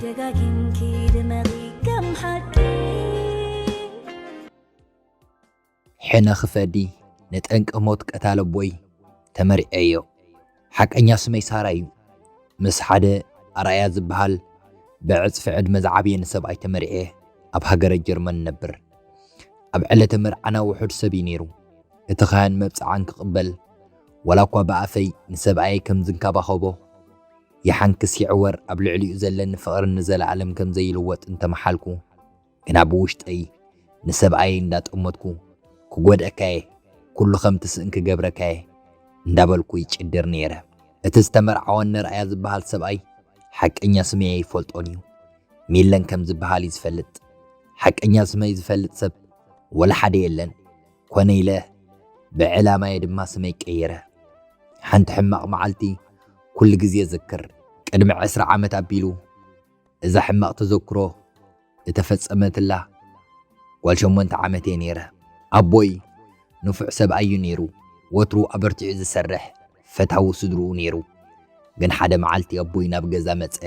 ደጋጊምኪ ድመቒ ከም ሓቂ። ሕነ ክፈዲ ንጠንቂ ሞት ቀታሊ ኣቦይ ተመሪዐዮ። ሓቀኛ ስመይ ሳራ እዩ። ምስ ሓደ ኣርኣያ ዝበሃል ብዕጽፊ ዕድመ ዝዓብየኒ ሰብኣይ ተመሪዐ ኣብ ሃገረ ጀርመን እነብር። ኣብ ዕለተ መርዓና ውሑድ ሰብ እዩ ነይሩ። እቲ ካህን መብጽዓን ክቕበል ዋላ እኳ ብኣፈይ ንሰብኣየይ ከም ዝንከባኸቦ ይሓንክስ ይዕወር ኣብ ልዕሊኡ ዘለኒ ፍቕሪ ንዘለኣለም ከም ዘይልወጥ እንተመሓልኩ ግና ብውሽጠይ ንሰብኣየይ እንዳጠመትኩ ክጎድኣካየ ኩሉ ከም ትስእን ክገብረካየ እንዳበልኩ ይጭድር ነይረ። እቲ ዝተመርዓወኒ ኣርኣያ ዝበሃል ሰብኣይ ሓቀኛ ስመይ ኣይፈልጦን እዩ። ሚለን ከም ዝበሃል እዩ ዝፈልጥ። ሓቀኛ ስመይ ዝፈልጥ ሰብ ወላ ሓደ የለን። ኮነ ኢለ ብዕላማየ ድማ ስመይ ቀይረ። ሓንቲ ሕማቕ መዓልቲ ኩሉ ግዜ ዝክር። ቅድሚ ዕስራ ዓመት ኣቢሉ እዛ ሕማቕ ተዘክሮ እተፈጸመትላ ጓል ሸሞንተ ዓመት እየ ነይረ። ኣቦይ ንፉዕ ሰብኣይ እዩ ነይሩ። ወትሩ ኣበርቲዑ ዝሰርሕ ፈታዊ ስድርኡ ነይሩ። ግን ሓደ መዓልቲ ኣቦይ ናብ ገዛ መጸ።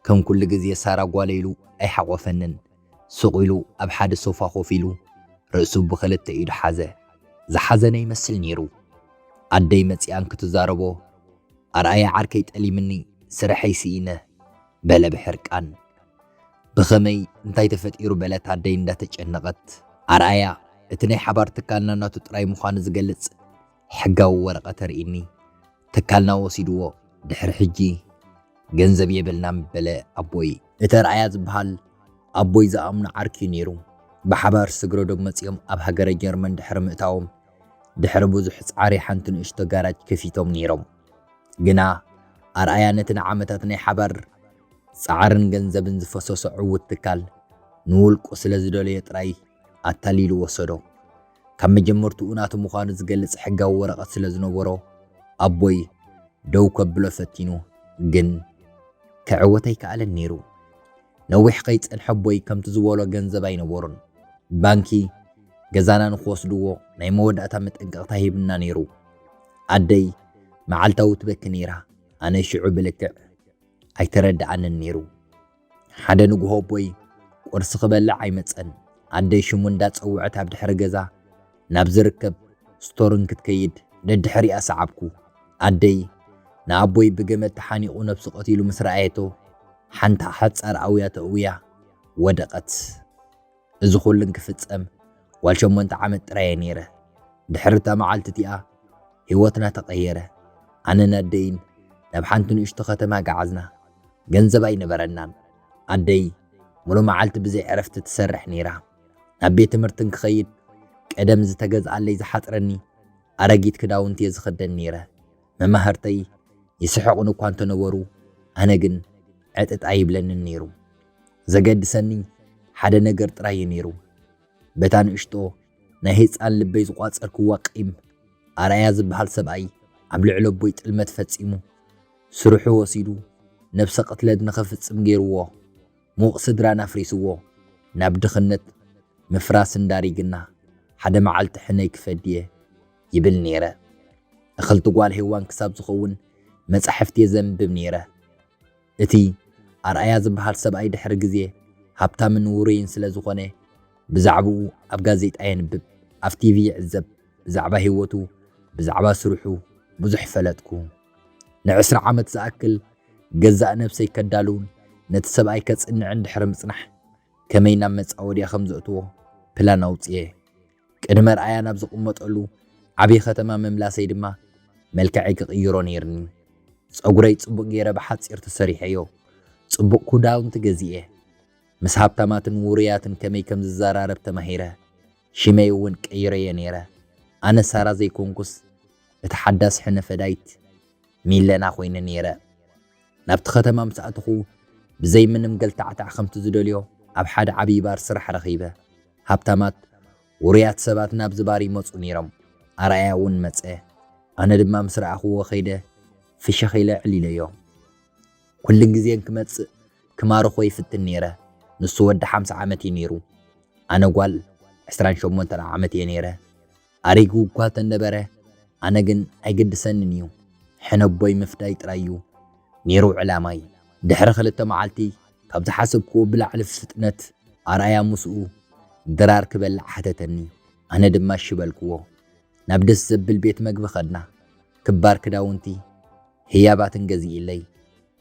ከም ኩሉ ግዜ ሳራ ጓለ ኢሉ ኣይሓቖፈንን። ስቕ ኢሉ ኣብ ሓደ ሶፋ ኮፍ ኢሉ ርእሱ ብኽልተ ኢዱ ሓዘ። ዝሓዘነ ይመስል ነይሩ። ኣደይ መጺኣን ክትዛረቦ ኣርኣያ ዓርከይ ጠሊምኒ ስርሐይ ስኢነ በለ ብሕርቃን። ብኸመይ እንታይ ተፈጢሩ በለት ኣደይ እንዳተጨነቐት። ኣርኣያ እቲ ናይ ሓባር ትካልና ናቱ ጥራይ ምዃኑ ዝገልጽ ሕጋዊ ወረቐት ኣርኢኒ። ትካልና ወሲድዎ ድሕሪ ሕጂ ገንዘብ የብልናን በለ ኣቦይ። እቲ ኣርኣያ ዝበሃል ኣቦይ ዝኣምኖ ዓርኪ እዩ ነይሩ። ብሓባር ስግረ ዶብ መጺኦም ኣብ ሃገረ ጀርመን ድሕሪ ምእታዎም ድሕሪ ብዙሕ ጻዕሪ ሓንቲ ንእሽቶ ጋራጅ ከፊቶም ነይሮም። ግና ኣርኣያ ነቲ ንዓመታት ናይ ሓባር ጻዕርን ገንዘብን ዝፈሰሶ ዕዉት ትካል ንውልቁ ስለ ዝደለዮ ጥራይ ኣታሊሉ ወሰዶ። ካብ መጀመርትኡ ናቱ ምዃኑ ዝገልጽ ሕጋዊ ወረቐት ስለ ዝነበሮ ኣቦይ ደው ከብሎ ፈቲኑ፣ ግን ክዕወት ኣይከኣለን ነይሩ። ነዊሕ ከይጸንሐ ኣቦይ ከምቲ ዝበሎ ገንዘብ ኣይነበሩን። ባንኪ ገዛና ንኽወስድዎ ናይ መወዳእታ መጠንቀቕታ ሂብና ነይሩ። ኣደይ መዓልታዊ ትበኪ ነይራ። ኣነ ሽዑ ብልክዕ ኣይተረድኣንን ነይሩ። ሓደ ንግሆ ኣቦይ ቁርሲ ክበልዕ ኣይመጸን። ኣደይ ሽሙ እንዳጸውዐት ኣብ ድሕሪ ገዛ ናብ ዝርከብ ስቶርን ክትከይድ ደድሕሪኣ ሰዓብኩ። ኣደይ ንኣቦይ ብገመድ ተሓኒቑ ነብሱ ቀቲሉ ምስ ረኣየቶ ሓንቲ ሓጻር ኣውያ ተእውያ ወደቐት። እዚ ኩሉ እንክፍጸም ጓል ሸሞንተ ዓመት ጥራይ እየ ነይረ። ድሕሪ እታ መዓልቲ እቲኣ ህይወትና ተቐየረ። ኣነን ኣደይን ናብ ሓንቲ ንእሽቶ ከተማ ገዓዝና። ገንዘብ ኣይነበረናን። ኣደይ ሙሉ መዓልቲ ብዘይ ዕረፍቲ ትሰርሕ ነይራ። ናብ ቤት ትምህርቲ እንክኸይድ ቀደም ዝተገዝኣለይ ዝሓጽረኒ ኣረጊት ክዳውንቲ እየ ዝኽደን ነይረ። መማህርተይ ይስሕቑኒ እኳ እንተነበሩ ኣነ ግን ዕጥጥ ኣይብለንን ነይሩ። ዘገድሰኒ ሓደ ነገር ጥራይ እዩ ነይሩ። በታ ንእሽቶ ናይ ህጻን ልበይ ዝቋጸርክዋ ቂም ኣርኣያ ዝበሃል ሰብኣይ ኣብ ልዕሊ ኣቦይ ጥልመት ፈጺሙ ስርሑ ወሲዱ ነብሰ ቅትለት ንኽፍጽም ገይርዎ። ሙቕ ስድራና ኣፍሪስዎ ናብ ድኽነት ምፍራስ እንዳሪግና ሓደ መዓልቲ ሕነይ ክፈድየ ይብል ነይረ። እኽልቲ ጓል ሄዋን ክሳብ ዝኸውን መጻሕፍቲ እየ ዘንብብ ነይረ። እቲ ኣርኣያ ዝበሃል ሰብኣይ ድሕሪ ግዜ ሃብታምን ውሩይን ስለ ዝኾነ ብዛዕባኡ ኣብ ጋዜጣ የንብብ፣ ኣብ ቲቪ ይዕዘብ፣ ብዛዕባ ህይወቱ ብዛዕባ ስርሑ ብዙሕ ፈለጥኩ። ንዕስራ ዓመት ዝኣክል ገዛእ ነብሰይ ከዳልውን ነቲ ሰብኣይ ከጽንዕን ድሕሪ ምጽናሕ ከመይ ናብ መጻወድያ ከም ዘእትዎ ፕላን ኣውጽኤ። ቅድሚ ኣርኣያ ናብ ዝቕመጠሉ ዓብዪ ከተማ ምምላሰይ ድማ መልክዐይ ክቕይሮ ነይርኒ። ጸጉረይ ጽቡቕ ገይረ ብሓጺር ተሰሪሐዮ። ጽቡቕ ክዳውንቲ ገዚኤ። ምስ ሃብታማትን ውሩያትን ከመይ ከም ዝዘራረብ ተማሂረ። ሽመይ እውን ቀይረዮ ነይረ። ኣነ ሳራ ዘይኮንኩስ እቲ ሓዳስ ሕነ ፈዳይት ሚለና ኮይነ ነይረ። ናብቲ ከተማ ምስ ኣተኹ ብዘይ ምንም ገልታዕታዕ ከምቲ ዝደልዮ ኣብ ሓደ ዓብዪ ባር ስራሕ ረኺበ። ሃብታማት ውሩያት ሰባት ናብዚ ባር ይመጹ ነይሮም። ኣርኣያ እውን መጸ። ኣነ ድማ ምስ ረኣኽዎ ከይደ ፍሽኽ ኢለ ኣዕሊለዮ። ኩሉ ግዜ እንክመጽእ ክማርኾ ይፍትን ነይረ። ንሱ ወዲ ሓምሳ ዓመት እዩ ነይሩ። ኣነ ጓል ዕስራን ሸሞንተን ዓመት እየ ነይረ። ኣሪጉ እኳ እንተነበረ ኣነ ግን ኣይግድሰንን እዩ። ሕነ ኣቦይ ምፍዳይ ጥራይ እዩ ነይሩ ዕላማይ። ድሕሪ ክልተ መዓልቲ ካብ ዝሓሰብክዎ ብላዕሊ ፍጥነት ኣርኣያ ምስኡ ድራር ክበልዕ ሓተተኒ። ኣነ ድማ እሺ በልክዎ። ናብ ደስ ዘብል ቤት መግቢ ኸድና። ክባር ክዳውንቲ፣ ህያባትን ገዚእለይ።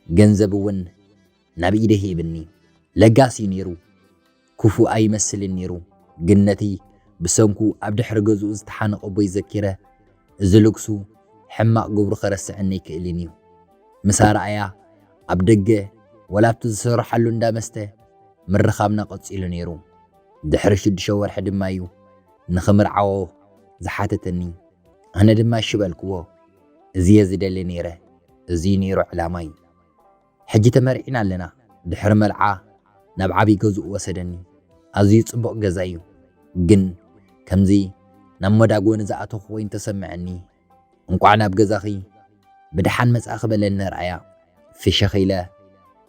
ገንዘብ እውን ናብ ኢደ ሂብኒ። ለጋስ እዩ ነይሩ። ክፉእ ኣይመስልን ነይሩ፣ ግን ነቲ ብሰንኩ ኣብ ድሕሪ ገዝኡ ዝተሓነቐ ቦይ ዘኪረ፣ እዚ ልግሱ ሕማቕ ግብሩ ከረስዐኒ ኣይክእልን እዩ። ምስ ኣርኣያ ኣብ ደገ ወላ ኣብቲ ዝሰርሓሉ እንዳ መስተ ምርኻብና ቀጺሉ ነይሩ። ድሕሪ ሽዱሽተ ወርሒ ድማ እዩ ንኽምርዓዎ ዝሓተተኒ። ኣነ ድማ እሺ በልክዎ። እዚ እየ ዝደሊ ነይረ። እዚ እዩ ነይሩ ዕላማይ። ሕጂ ተመርዒና ኣለና። ድሕሪ መርዓ ናብ ዓብዪ ገዝኡ ወሰደኒ። ኣዝዩ ጽቡቕ ገዛ እዩ፣ ግን ከምዚ ናብ መዳጎኒ ዝኣተኹ ኮይኑ ተሰምዐኒ። እንቋዕ ናብ ገዛኺ ብደሓን መጻእኺ በለኒ ኣርኣያ። ፍሽኽ ኢለ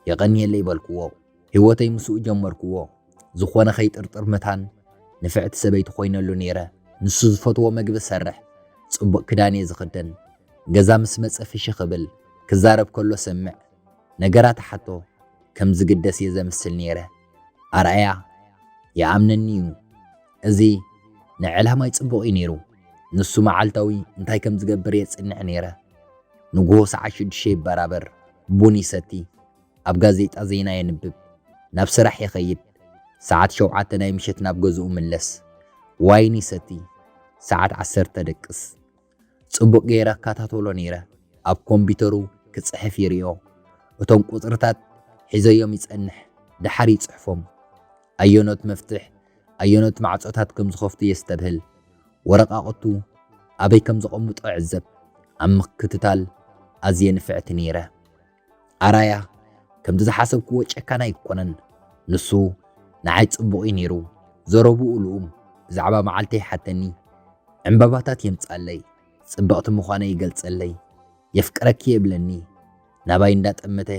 የቐንየለይ በልክዎ። ህይወተይ ምስኡ ጀመርክዎ። ዝኾነ ከይጥርጥር መታን ንፍዕቲ ሰበይቲ ኮይነሉ ነይረ። ንሱ ዝፈትዎ መግቢ ሰርሕ፣ ጽቡቕ ክዳን እየ ዝኽደን። ገዛ ምስ መጸ ፍሽኽ እብል፣ ክዛረብ ከሎ ሰምዕ። ነገራት እሓቶ ከም ዝግደስ እየ ዘምስል ነይረ። ኣርኣያ ይኣምነኒ እዩ። እዚ ንዕላማይ ጽቡቕ እዩ ነይሩ። ንሱ መዓልታዊ እንታይ ከም ዝገብር የጽንዕ ነይረ። ንግሆ ሰዓት ሽዱሽተ ይበራበር፣ ቡን ይሰቲ፣ ኣብ ጋዜጣ ዜና የንብብ፣ ናብ ስራሕ ይኸይድ። ሰዓት ሸውዓተ ናይ ምሸት ናብ ገዝኡ ምለስ፣ ዋይን ይሰቲ፣ ሰዓት ዓሰርተ ደቅስ። ጽቡቕ ገይረ እከታተሎ ነይረ። ኣብ ኮምፒተሩ ክጽሕፍ ይርእዮ። እቶም ቁጽርታት ሒዘዮም ይጸንሕ፣ ደሓር ይጽሕፎም። ኣየኖት መፍትሕ፣ ኣየኖት ማዕጾታት ከም ዝኸፍቱ የስተብህል። ወረቓቕቱ ኣበይ ከም ዘቐምጦ እዕዘብ። ኣብ ምክትታል ኣዝየ ንፍዕቲ ነይረ። ኣራያ ከምቲ ዝሓሰብክዎ ጨካን ኣይኮነን። ንሱ ንዓይ ጽቡቕ እዩ ነይሩ። ዘረብኡ ልኡም ብዛዕባ መዓልተይ ይሓተኒ። ዕምባባታት የምጻለይ፣ ጽብቕቲ ምዃነይ ይገልጸለይ። የፍቅረኪ የብለኒ። ናባይ እንዳጠመተ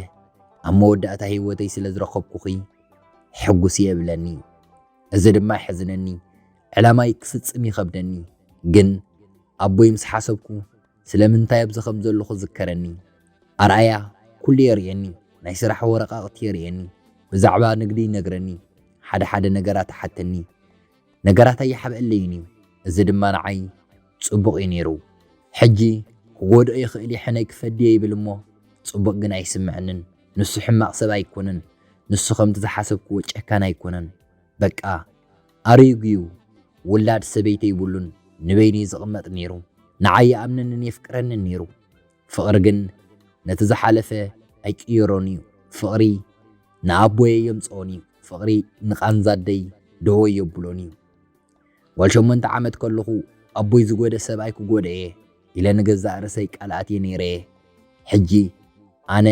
ኣብ መወዳእታ ህይወተይ ስለ ዝረኸብኩኺ ሕጉስ እየ እብለኒ። እዚ ድማ ይሕዝነኒ። ዕላማይ ክፍጽም ይኸብደኒ። ግን ኣቦይ ምስ ሓሰብኩ ስለምንታይ ኣብዚ ከም ዘለኹ ዝከረኒ። ኣርኣያ ኩሉ የርእየኒ። ናይ ስራሕ ወረቓቕቲ የርእየኒ። ብዛዕባ ንግዲ ይነግረኒ። ሓደ ሓደ ነገራት ይሓተኒ። ነገራት ኣይሓብአለይን እዩ። እዚ ድማ ንዓይ ጽቡቕ እዩ ነይሩ። ሕጂ ክጎድኦ ይኽእል እዩ፣ ሕነይ ክፈድዮ ይብል እሞ ጽቡቕ ግን ኣይስምዐንን። ንሱ ሕማቕ ሰብ ኣይኮነን። ንሱ ከምቲ ዝሓሰብክዎ ጨካን ኣይኮነን። በቃ ኣሪጉ እዩ። ውላድ ሰበይቲ የብሉን። ንበይኑ እዩ ዝቕመጥ ነይሩ። ንዓይ ይኣምነንን የፍቅረንን ነይሩ። ፍቕሪ ግን ነቲ ዝሓለፈ ኣይቅይሮን እዩ። ፍቕሪ ንኣቦየ የምጽኦን እዩ። ፍቕሪ ንቓንዛ ኣደይ ደወ የብሎን እዩ። ጓል ሸሞንተ ዓመት ከለኹ ኣቦይ ዝጎደ ሰብኣይ ክጎደ እየ ኢለ ንገዛእ ርእሰይ ቃል ኣትየ ነይረ እየ። ሕጂ ኣነ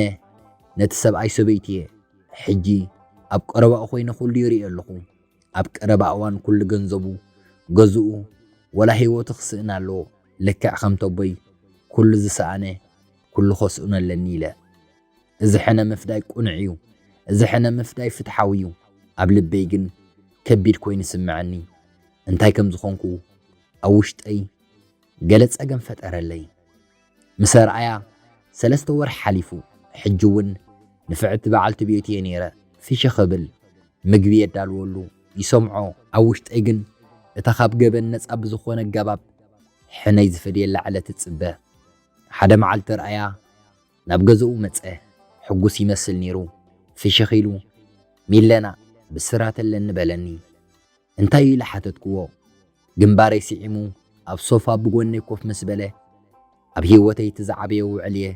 ነቲ ሰብኣይ ሰበይቲ እየ። ሕጂ ኣብ ቀረባኡ ኮይነ ኩሉ ይርኢ ኣለኹ። ኣብ ቀረባ እዋን ኩሉ ገንዘቡ፣ ገዝኡ፣ ወላ ህይወቱ ክስእን ኣለዎ። ልክዕ ከምቲ ኣቦይ ኩሉ ዝሰኣነ ኩሉ ከስእኖ ኣለኒ ኢለ። እዚ ሕነ ምፍዳይ ቅኑዕ እዩ። እዚ ሕነ ምፍዳይ ፍትሓዊ እዩ። ኣብ ልበይ ግን ከቢድ ኮይኑ ይስምዐኒ። እንታይ ከም ዝኾንኩ ኣብ ውሽጠይ ገለ ጸገም ፈጠረለይ። ምስ ኣርኣያ ሰለስተ ወርሒ ሓሊፉ። ሕጂ እውን ንፍዕቲ በዓልቲ ቤቱ እየ ነይረ። ፍሽኽ እብል፣ ምግቢ የዳልወሉ፣ ይሰምዖ። ኣብ ውሽጠይ ግን እታ ካብ ገበን ነጻ ብዝኾነ ኣገባብ ሕነይ ዝፈድየላ ዕለት እጽበ። ሓደ መዓልቲ ኣርኣያ ናብ ገዛኡ መጸ። ሕጉስ ይመስል ነይሩ። ፍሽኽ ኢሉ፣ "ሚለና፣ ብስራት ኣለኒ" በለኒ። "እንታይ እዩ?" ኢለ ሓተትክዎ። ግንባረይ ስዒሙ ኣብ ሶፋ ብጎነይ ኮፍ ምስ በለ፣ "ኣብ ህይወተይ እቲ ዝዓበየ ውዕል እየ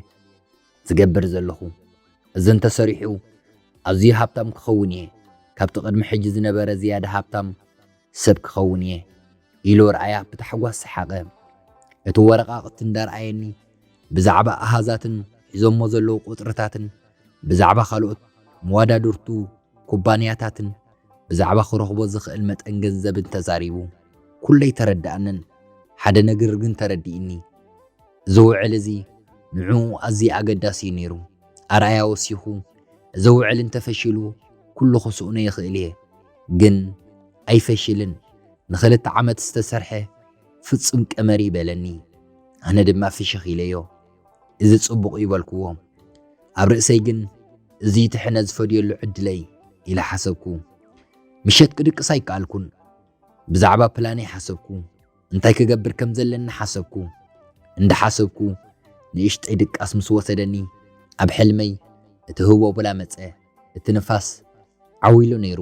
ዝገብር ዘለኹ። እዚ እንተሰሪሑ ኣዝዩ ሃብታም ክኸውን እየ። ካብቲ ቅድሚ ሕጂ ዝነበረ ዝያዳ ሃብታም ሰብ ክኸውን እየ" ኢሉ ኣርኣያ ብታሕጓስ ሰሓቐ። እቲ ወረቓቕቲ እንዳርኣየኒ ብዛዕባ ኣሃዛትን ሒዞሞ ዘለዉ ቁጽርታትን ብዛዕባ ካልኦት መዋዳድርቱ ኩባንያታትን ብዛዕባ ክረኽቦ ዝኽእል መጠን ገንዘብን ተዛሪቡ። ኩለይ ተረድኣንን ሓደ ነገር ግን ተረዲእኒ። እዚ ውዕል እዚ ንዕኡ ኣዝዩ ኣገዳሲ እዩ ነይሩ። ኣርኣያ ወሲኹ፣ "እዚ ውዕል እንተፈሺሉ ኩሉ ክስእኖ ይኽእል እየ፣ ግን ኣይፈሽልን። ንኽልተ ዓመት ዝተሰርሐ ፍጹም ቀመር" እዩ በለኒ። ኣነ ድማ ፍሽኽ ኢለዮ። "እዚ ጽቡቕ እዩ" በልክዎ። ኣብ ርእሰይ ግን እዚ ትሕነ ዝፈድየሉ ዕድለይ ኢለ ሓሰብኩ። ምሸት ክድቅስ ኣይከኣልኩን። ብዛዕባ ፕላነይ ሓሰብኩ። እንታይ ክገብር ከም ዘለኒ ሓሰብኩ። እንዳ ሓሰብኩ ንእሽተይ ድቃስ ምስ ወሰደኒ፣ ኣብ ሕልመይ እቲ ህቦብላ መጸ። እቲ ንፋስ ዓው ኢሉ ነይሩ።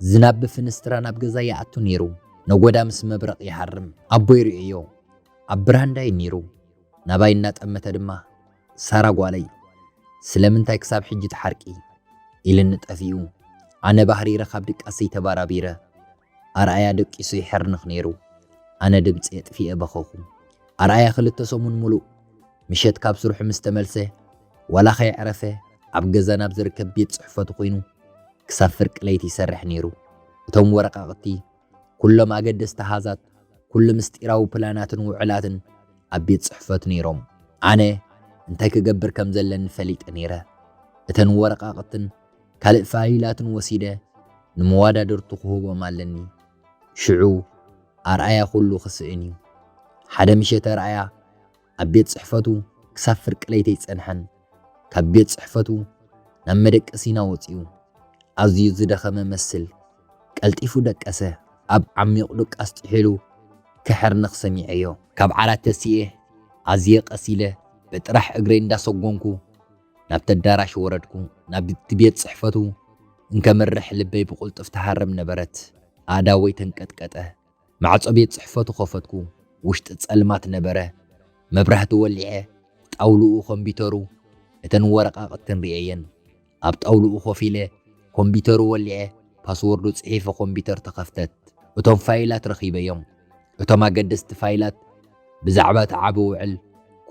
ዝናብ ብፍንስትራ ናብ ገዛ ይኣቱ ነይሩ። ነጎዳ ምስ መብረቕ ይሃርም። ኣቦይ ርእዮ ኣብ ብራንዳይ ነይሩ። ናባይ እናጠመተ ድማ፣ "ሳራ ጓለይ፣ ስለምንታይ ክሳብ ሕጂ ትሓርቂ?" ኢልኒ ጠፊኡ። ኣነ ባህሪረ ካብ ድቃሰይ ተባራቢረ። ኣርኣያ ደቂሱ ይሕርንኽ ነይሩ። ኣነ ድምፂ የጥፊኤ በኸኹ። ኣርኣያ ክልተ ሰሙን ሙሉእ ምሸት ካብ ስርሑ ምስ ተመልሰ፣ ዋላ ከየዕረፈ ኣብ ገዛ ናብ ዝርከብ ቤት ጽሕፈቱ ኮይኑ ክሳብ ፍርቂ ለይቲ ይሰርሕ ነይሩ። እቶም ወረቃቕቲ፣ ኩሎም ኣገደስቲ ኣሃዛት፣ ኩሉ ምስጢራዊ ፕላናትን ውዕላትን ኣብ ቤት ጽሕፈቱ ነይሮም። ኣነ እንታይ ክገብር ከም ዘለኒ ፈሊጠ ነይረ። እተን ወረቃቕትን ካልእ ፋይላትን ወሲደ ንመዋዳድርቱ ክህቦም ኣለኒ። ሽዑ ኣርኣያ ኩሉ ክስእን እዩ። ሓደ ምሸት ኣርኣያ ኣብ ቤት ጽሕፈቱ ክሳብ ፍርቂ ለይቲ ኣይጸንሐን። ካብ ቤት ጽሕፈቱ ናብ መደቀሲና ወጺኡ። ኣዝዩ ዝደኸመ መስል። ቀልጢፉ ደቀሰ። ኣብ ዓሚቕ ድቃስ ጥሒሉ ክሕርንኽ ሰሚዐዮ። ካብ ዓራት ተሲኤ ኣዝየ ቀስ ኢለ ብጥራሕ እግረይ እንዳሰጎምኩ ናብቲ ኣዳራሽ ወረድኩ። ናብቲ ቤት ጽሕፈቱ እንከምርሕ ልበይ ብቕልጡፍ ትሃርም ነበረት። ኣእዳወይ ተንቀጥቀጠ። ማዕጾ ቤት ጽሕፈቱ ከፈትኩ። ውሽጢ ጸልማት ነበረ። መብራህቲ ወሊዐ፣ ጣውልኡ ኮምፒተሩ፣ እተን ወረቃቕትን ርእየየን። ኣብ ጣውልኡ ኮፍ ኢለ ኮምፒተሩ ወሊዐ፣ ፓስወርዱ ጽሒፈ ኮምፒተር ተኸፍተት። እቶም ፋይላት ረኺበዮም። እቶም ኣገደስቲ ፋይላት ብዛዕባ እቲ ዓቢ ውዕል፣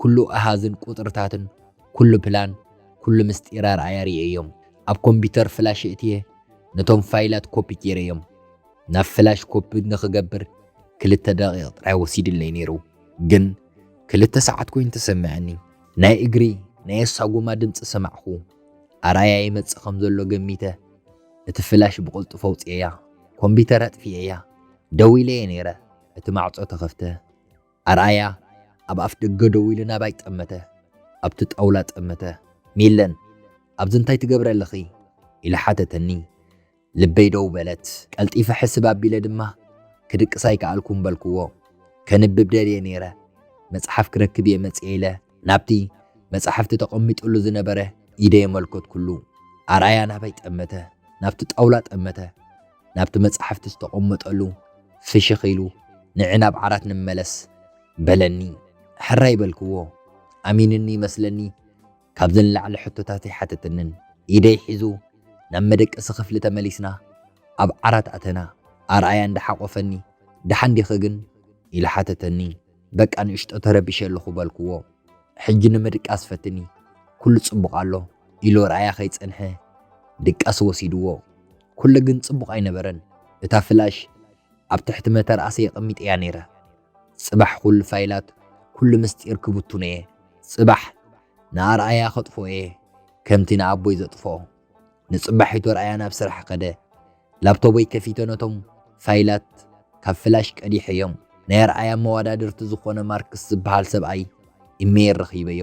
ኩሉ ኣሃዝን ቁጽርታትን፣ ኩሉ ፕላን፣ ኩሉ ምስጢር ኣርኣያ ርእየዮም። ኣብ ኮምፒተር ፍላሽ እትየ ነቶም ፋይላት ኮፒ ገይረዮም። ናብ ፍላሽ ኮፒ ንኽገብር ክልተ ደቂቕ ጥራይ ወሲድለይ ነይሩ። ግን ክልተ ሰዓት ኮይኑ ተሰምዐኒ። ናይ እግሪ፣ ናይ ኣሳጉማ ድምፂ ሰማዕኹ። ኣርኣያ ይመጽእ ከም ዘሎ ገሚተ፣ እቲ ፍላሽ ብቕልጡፍ ኣውፅኤያ። ኮምፒተር ኣጥፊኤያ። ደው ኢለየ ነይረ። እቲ ማዕጾ ተኸፍተ። ኣርኣያ ኣብ ኣፍ ደገ ደው ኢሉ ናባይ ጠመተ። ኣብቲ ጣውላ ጠመተ። "ሚለን፣ ኣብዚ እንታይ ትገብሪ ኣለኺ?" ኢሉ ሓተተኒ። ልበይ ደው በለት። ቀልጢፈ ሕስብ ኣቢለ ድማ፣ "ክድቅስ ኣይከኣልኩን" በልክዎ። ከንብብ ደልየ ነይረ። መጽሓፍ ክረክብ እየ መጽየ ኢለ ናብቲ መጻሕፍቲ ተቐሚጥሉ ዝነበረ ኢደ የመልከትኩሉ። ኣርኣያ ናባይ ጠመተ። ናብቲ ጣውላ ጠመተ። ናብቲ መጻሕፍቲ ዝተቐመጠሉ ፍሽኽ ኢሉ፣ "ንዒ ናብ ዓራት ንመለስ" በለኒ። ሕራይ በልክዎ። ኣሚንኒ ይመስለኒ። ካብዘን ላዕሊ ሕቶታት ኣይሓተተንን። ኢደይ ሒዙ ናብ መደቀሲ ክፍሊ ተመሊስና። ኣብ ዓራት ኣተና። ኣርኣያ እንዳሓቆፈኒ፣ "ደሓን ዲኺ ግን?" ኢሉ ሓተተኒ። "በቃ ንእሽቶ ተረቢሸ ኣለኹ" በልክዎ። "ሕጂ ንምድቃስ ፈትኒ፣ ኩሉ ጽቡቕ ኣሎ" ኢሉ ኣርኣያ ከይጸንሐ ድቃስ ወሲድዎ። ኩሉ ግን ጽቡቕ ኣይነበረን። እታ ፍላሽ ኣብ ትሕቲ መተርኣሰይ ኣቐሚጠያ ነይረ። ጽባሕ ኩሉ ፋይላት፣ ኩሉ ምስጢር ክብቱን እየ። ጽባሕ ንኣርኣያ ከጥፍኦ እየ፣ ከምቲ ንኣቦይ ዘጥፍኦ። ንጽባሒቱ ኣርኣያ ናብ ስራሕ ከደ። ላፕቶበይ ከፊተ ነቶም ፋይላት ካብ ፍላሽ ቀዲሐዮም። ናይ ኣርኣያ መዋዳድርቲ ዝኾነ ማርክስ ዝበሃል ሰብኣይ ኢሜይል ረኺበዮ።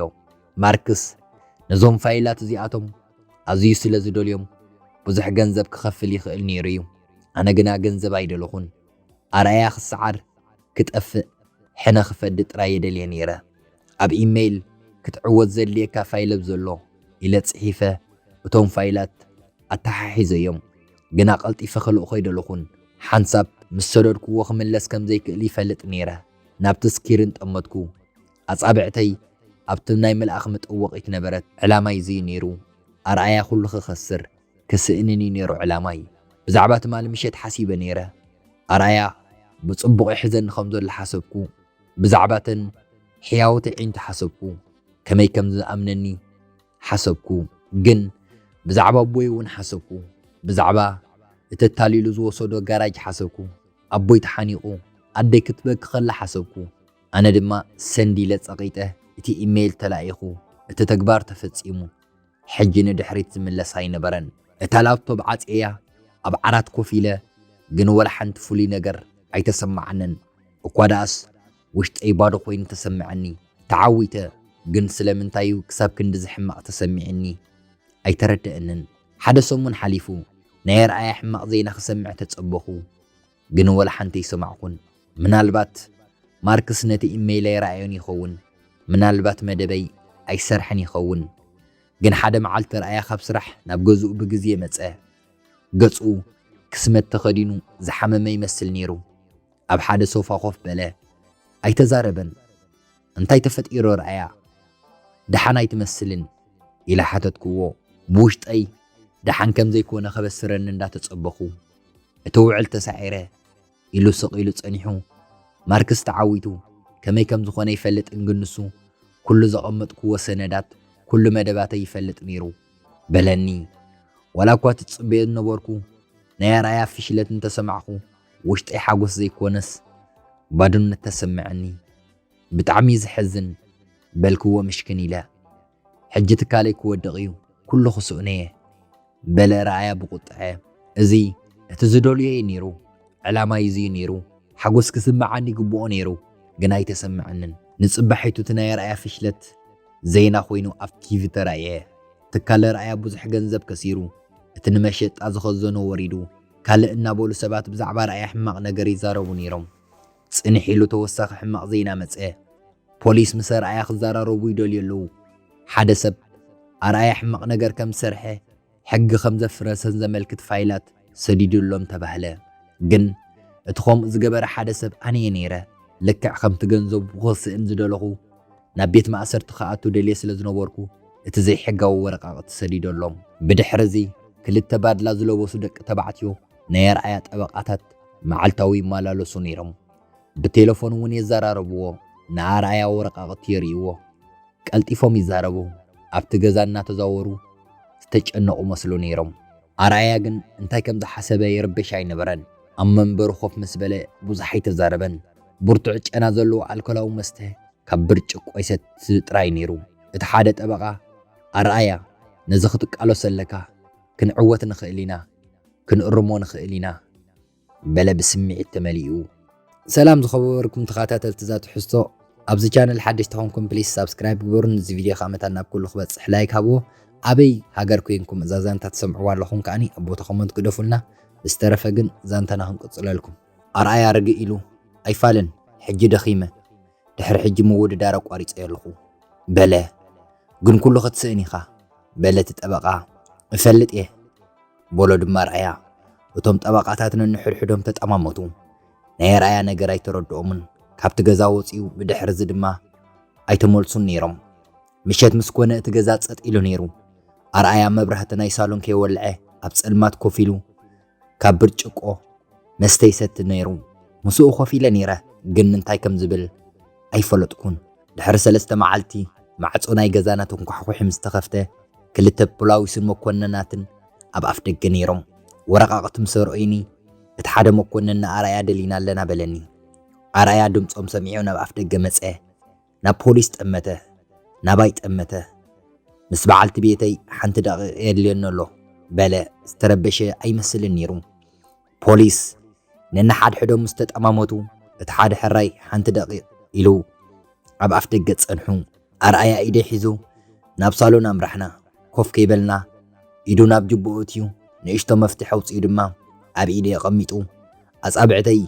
ማርክስ ነዞም ፋይላት እዚኣቶም ኣዝዩ ስለ ዝደልዮም ብዙሕ ገንዘብ ክኸፍል ይኽእል ነይሩ እዩ። ኣነ ግና ገንዘብ ኣይደለኹን። ኣርኣያ ክሰዓር፣ ክጠፍእ፣ ሕነ ክፈዲ ጥራይ የደልየ ነይረ። ኣብ ኢሜይል ክትዕወት ዘድልየካ ፋይል ኣብ ዘሎ ኢለ ጽሒፈ እቶም ፋይላት ኣተሓሒዘዮም። ግና ቀልጢፈ ክልእኾ ኣይደለኹን። ሓንሳብ ምስ ሰደድክዎ ክምለስ ከም ዘይክእል ይፈልጥ ነይረ። ናብቲ ስክሪን ጠመትኩ። ኣጻብዕተይ ኣብቲ ናይ መልኣኽ መጠወቒት ነበረት። ዕላማይ እዚ እዩ ነይሩ። ኣርኣያ ኩሉ ክኸስር፣ ክስእንን እዩ ነይሩ ዕላማይ። ብዛዕባ ትማሊ ምሸት ሓሲበ ነይረ። ኣርኣያ ብጽቡቕ ይሕዘኒ ከም ዘሎ ሓሰብኩ። ብዛዕባ እተን ሕያዎት ኣዒንቱ ሓሰብኩ። ከመይ ከም ዝኣምነኒ ሓሰብኩ። ግን ብዛዕባ ኣቦይ እውን ሓሰብኩ። ብዛዕባ እቲ ኣታሊሉ ዝወሰዶ ጋራጅ ሓሰብኩ። ኣቦይ ተሓኒቑ፣ ኣደይ ክትበኪ ከላ ሓሰብኩ። ኣነ ድማ ሰንድ ኢለ ጸቒጠ፣ እቲ ኢሜይል ተላኢኹ፣ እቲ ተግባር ተፈጺሙ። ሕጂ ንድሕሪት ዝምለስ ኣይነበረን። እታ ላፕቶፕ ዓጽየያ ኣብ ዓራት ኮፍ ኢለ፣ ግን ወላ ሓንቲ ፍሉይ ነገር ኣይተሰማዓንን። እኳ ደኣስ ውሽጠይ ባዶ ኮይኑ ተሰምዐኒ። ተዓዊተ፣ ግን ስለምንታይ እዩ ክሳብ ክንድዚ ሕማቕ ተሰሚዕኒ? ኣይተረደእንን። ሓደ ሰሙን ሓሊፉ ናይ ኣርኣያ ሕማቕ ዜና ክሰምዕ ተጸበኹ፣ ግን ወላ ሓንቲ ኣይሰማዕኩን። ምናልባት ማርክስ ነቲ ኢመይለይ ረኣዮን ይኸውን፣ ምናልባት መደበይ ኣይሰርሐን ይኸውን። ግን ሓደ መዓልቲ ኣርኣያ ካብ ስራሕ ናብ ገዝኡ ብግዜ መጸ። ገጹ ክስመት ተኸዲኑ ዝሓመመ ይመስል ነይሩ። ኣብ ሓደ ሶፋ ኮፍ በለ። ኣይተዛረበን። "እንታይ ተፈጢሩ ኣርኣያ? ደሓን ኣይትመስልን?" ኢለ ሓተትክዎ። ብውሽጠይ ደሓን ከም ዘይኮነ ከበስረኒ እንዳተጸበኹ፣ "እቲ ውዕል ተሳዒረ" ኢሉ ስቕ ኢሉ ጸኒሑ። ማርክስ ተዓዊቱ፣ ከመይ ከም ዝኾነ ይፈልጥን ግን ንሱ ኩሉ ዘቐመጥክዎ ሰነዳት፣ ኩሉ መደባተይ ይፈልጥ ነይሩ በለኒ። ዋላ እኳ ትጽበዮ ዝነበርኩ ናይ ኣርኣያ ፍሽለት እንተሰማዕኹ፣ ውሽጠይ ሓጎስ ዘይኮነስ ባዶነት ተሰምዐኒ። "ብጣዕሚ ዘሕዝን" በልክዎ ምሽክን ኢለ። "ሕጂ ትካለይ ክወድቕ እዩ፣ ኩሉ ክስእኖ እየ" በለ ኣርኣያ ብቁጥዐ። "እዚ እቲ ዝደልዮ እዩ ነይሩ፣ ዕላማይ እዚ እዩ ነይሩ። ሓጎስ ክስምዓኒ ይግብኦ ነይሩ፣ ግን ኣይተሰምዐንን። ንጽባሒቱ እቲ ናይ ኣርኣያ ፍሽለት ዜና ኮይኑ ኣብ ቲቪ ተራእየ። ትካል ኣርኣያ ብዙሕ ገንዘብ ከሲሩ፣ እቲ ንመሸጣ ዝኸዘኖ ወሪዱ፣ ካልእ እናበሉ ሰባት ብዛዕባ ኣርኣያ ሕማቕ ነገር ይዛረቡ ነይሮም። ጽንሕ ኢሉ ተወሳኺ ሕማቕ ዜና መጸ። ፖሊስ ምስ ኣርኣያ ክዘራረቡ ይደልዩ ኣለዉ። ሓደ ሰብ ኣርኣያ ሕማቕ ነገር ከም ዝሰርሐ፣ ሕጊ ከም ዘፍረሰን ዘመልክት ፋይላት ሰዲዱሎም ተባህለ። ግን እቲ ከምኡ ዝገበረ ሓደ ሰብ ኣነ እየ ነይረ። ልክዕ ከምቲ ገንዘቡ ክስእን ዝደለኹ፣ ናብ ቤት ማእሰርቲ ክኣቱ ደልየ ስለ ዝነበርኩ፣ እቲ ዘይሕጋዊ ወረቓቕቲ ሰዲደሎም። ብድሕሪ እዚ ክልተ ባድላ ዝለበሱ ደቂ ተባዕትዮ ናይ ኣርኣያ ጠበቓታት መዓልታዊ ይመላለሱ ነይሮም። ብቴሌፎን እውን የዘራረብዎ፣ ንኣርኣያ ወረቓቕቲ የርእይዎ። ቀልጢፎም ይዛረቡ። ኣብቲ ገዛ እናተዛወሩ ዝተጨነቑ መስሉ ነይሮም። ኣርኣያ ግን እንታይ ከም ዝሓሰበ ይርበሽ ኣይነበረን። ኣብ መንበሩ ኮፍ ምስ በለ ብዙሕ ኣይተዛረበን። ብርቱዕ ጨና ዘለዎ ኣልኮላዊ መስተ ካብ ብርጭቆ ይሰቲ ጥራይ ነይሩ። እቲ ሓደ ጠበቓ፣ "ኣርኣያ፣ ነዚ ክትቃለሶ ኣለካ። ክንዕወት ንኽእል ኢና፣ ክንእርሞ ንኽእል ኢና" በለ ብስምዒት ተመሊኡ። ሰላም ዝኸበርኩም ተኸታተልቲ እዛ ትሕዝቶ፣ ኣብዚ ቻነል ሓደሽቲ ኾንኩም ፕሊስ ሳብስክራይብ ግበሩን፣ እዚ ቪድዮ ከዓ መታን ናብ ኩሉ ክበፅሕ ላይክ ሃብዎ። ኣበይ ሃገር ኮይንኩም እዛ ዛንታ ትሰምዕዋ ኣለኹም ከዓኒ ኣብ ቦታ ኮመንት ግደፉልና። ብዝተረፈ ግን ዛንታና ክንቅፅለልኩም። ኣርኣያ ርግእ ኢሉ፣ "ኣይፋልን፣ ሕጂ ደኺመ፣ ድሕሪ ሕጂ ምውድዳር ኣቋሪጸዮ ኣለኹ" በለ። "ግን ኩሉ ክትስእን ኢኻ" በለ እቲ ጠበቓ። "እፈልጥ እየ" በሎ ድማ ኣርኣያ። እቶም ጠበቓታት ነንሕድሕዶም ተጠማመቱ። ናይ ኣርኣያ ነገር ኣይተረድኦምን። ካብቲ ገዛ ወጺኡ ብድሕሪ እዚ ድማ ኣይተመልሱን ነይሮም። ምሸት ምስ ኮነ እቲ ገዛ ጸጥ ኢሉ ነይሩ። ኣርኣያ መብራህቲ ናይ ሳሎን ከይወልዐ ኣብ ጸልማት ኮፍ ኢሉ ካብ ብርጭቆ መስተ ይሰቲ ነይሩ። ምስኡ ኮፍ ኢለ ነይረ፣ ግን እንታይ ከም ዝብል ኣይፈለጥኩን። ድሕሪ ሰለስተ መዓልቲ ማዕጾ ናይ ገዛና ተንኳሕኩሒ ምስ ተኸፍተ፣ ክልተ ፖላዊስን መኮንናትን ኣብ ኣፍ ደገ ነይሮም። ወረቓቕቲ ምስ ኣርኣዩኒ፣ እቲ ሓደ መኮንን ንኣርኣያ ደሊና ኣለና በለኒ። ኣርኣያ ድምጾም ሰሚዑ ናብ ኣፍ ደገ መጸ። ናብ ፖሊስ ጠመተ፣ ናባይ ጠመተ። ምስ በዓልቲ ቤተይ ሓንቲ ደቂቕ የድልየኒ ኣሎ በለ። ዝተረበሸ ኣይመስልን ነይሩ። ፖሊስ ነንሓድሕዶም ምስ ተጠማመቱ፣ እቲ ሓደ ሕራይ ሓንቲ ደቂቕ ኢሉ ኣብ ኣፍ ደገ ጸንሑ። ኣርኣያ ኢደይ ሒዙ ናብ ሳሎን ኣምራሕና። ኮፍ ከይበልና ኢዱ ናብ ጅብኡ እትዩ፣ ንእሽቶ መፍትሕ ኣውጺኡ ድማ ኣብ ኢደይ ኣቐሚጡ፣ ኣጻብዕተይ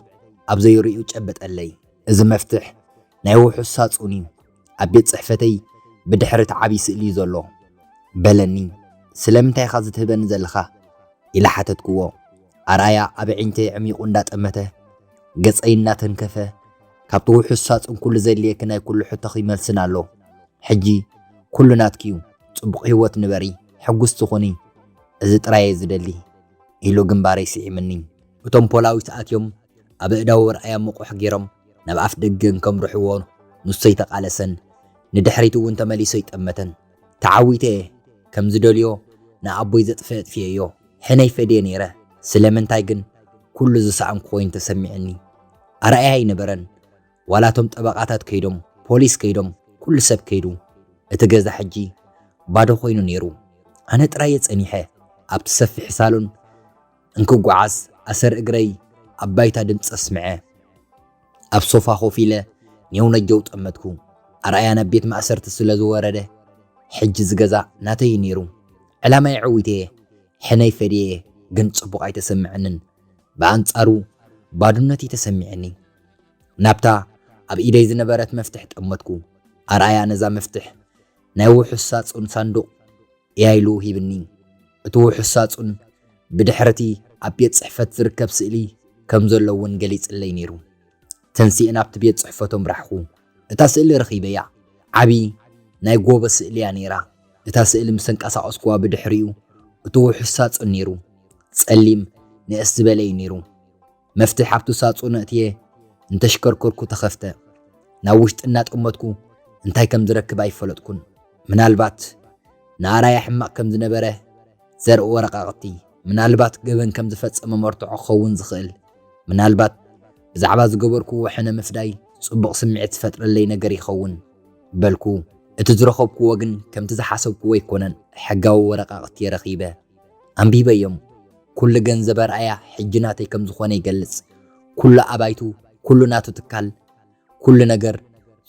ኣብ ዘይርእዩ ጨበጠለይ። "እዚ መፍትሕ ናይ ውሑስ ሳጹን እዩ። ኣብ ቤት ጽሕፈተይ ብድሕሪ እቲ ዓቢ ስእሊ እዩ ዘሎ" በለኒ። "ስለምንታይ ኢኻ እዚ ትህበኒ ዘለኻ?" ኢለ ሓተትክዎ። ኣርኣያ ኣብ ኣዒንተይ ኣዕሚቑ እንዳጠመተ፣ ገጸይ እናተንከፈ፣ "ካብቲ ውሑስ ሳጹን ኩሉ ዘድልየኪ ናይ ኩሉ ሕቶኺ መልስን ኣሎ። ሕጂ ኩሉ ናትኪ እዩ። ጽቡቕ ህይወት ንበሪ፣ ሕጉስቲ ኩኒ። እዚ ጥራይ እየ ዝደሊ" ኢሉ ግንባረይ ስዒምኒ። እቶም ፖላዊስ ኣትዮም ኣብ ኣእዳው ኣርኣያ ምቑሕ ገይሮም ናብ ኣፍ ደገ እንከምርሕዎ፣ ንሱ ኣይተቓለሰን። ንድሕሪት እውን ተመሊሱ ኣይጠመተን። "ተዓዊተ እየ፣ ከም ዝደልዮ ንኣቦይ ዘጥፍኤ ኣጥፍኤዮ። ሕነ ይፈድየ ነይረ። ስለምንታይ ግን ኩሉ ዝሰኣንኩ ኮይኑ ተሰሚዕኒ?" ኣርኣያ ኣይነበረን። ዋላ እቶም ጠበቓታት ከይዶም፣ ፖሊስ ከይዶም፣ ኩሉ ሰብ ከይዱ፣ እቲ ገዛ ሕጂ ባዶ ኮይኑ ነይሩ። ኣነ ጥራይ እየ ጸኒሐ። ኣብቲ ሰፊሕ ሳሎን እንክጓዓዝ፣ ኣሰር እግረይ ኣብ ባይታ ድምጺ ኣስምዐ። ኣብ ሶፋ ኮፍ ኢለ ኔው ነጀው ጠመትኩ። ኣርኣያ ናብ ቤት ማእሰርቲ ስለ ዝወረደ፣ ሕጂ እዚ ገዛ ናተይ እዩ ነይሩ። ዕላማይ ዕዊት እየ፣ ሕነይ ፈድየ እየ፣ ግን ጽቡቕ ኣይተሰምዐንን። ብኣንጻሩ ባዶነት እዩ ተሰሚዐኒ። ናብታ ኣብ ኢደይ ዝነበረት መፍትሕ ጠመትኩ። ኣርኣያ ነዛ መፍትሕ ናይ ውሑስ ሳጹን ሳንዱቕ እያ ኢሉ ሂብኒ። እቲ ውሑስ ሳጹን ብድሕርቲ ኣብ ቤት ጽሕፈት ዝርከብ ስእሊ ከም ዘሎ እውን ገሊጽለይ ነይሩ። ተንሲኤ ናብቲ ቤት ጽሕፈቶም ራሕኹ። እታ ስእሊ ረኺበያ። ዓቢ ናይ ጎቦ ስእሊ እያ ነይራ። እታ ስእሊ ምስ ተንቀሳቐስኩዋ ብድሕሪኡ እቲ ውሑስ ሳጹን ነይሩ። ጸሊም ንእስ ዝበለ እዩ ነይሩ። መፍትሕ ኣብቲ ሳጹን ኣእትየ እንተሽከርከርኩ ተኸፍተ። ናብ ውሽጢ እናጠመትኩ እንታይ ከም ዝረክብ ኣይፈለጥኩን። ምናልባት ንኣራያ ሕማቕ ከም ዝነበረ ዘርኢ ወረቓቕቲ፣ ምናልባት ገበን ከም ዝፈጸመ መርትዖ ክኸውን ዝኽእል፣ ምናልባት ብዛዕባ ዝገበርኩዎ ሕነ ምፍዳይ ጽቡቕ ስምዒት ዝፈጥረለይ ነገር ይኸውን በልኩ። እቲ ዝረኸብኩዎ ግን ከምቲ ዝሓሰብኩዎ ኣይኮነን። ሕጋዊ ወረቓቕቲ ረኺበ። ኣንቢበዮም። ኩሉ ገንዘብ ኣርኣያ ሕጂ ናተይ ከም ዝኾነ ይገልጽ። ኩሉ ኣባይቱ፣ ኩሉ ናቱ ትካል፣ ኩሉ ነገር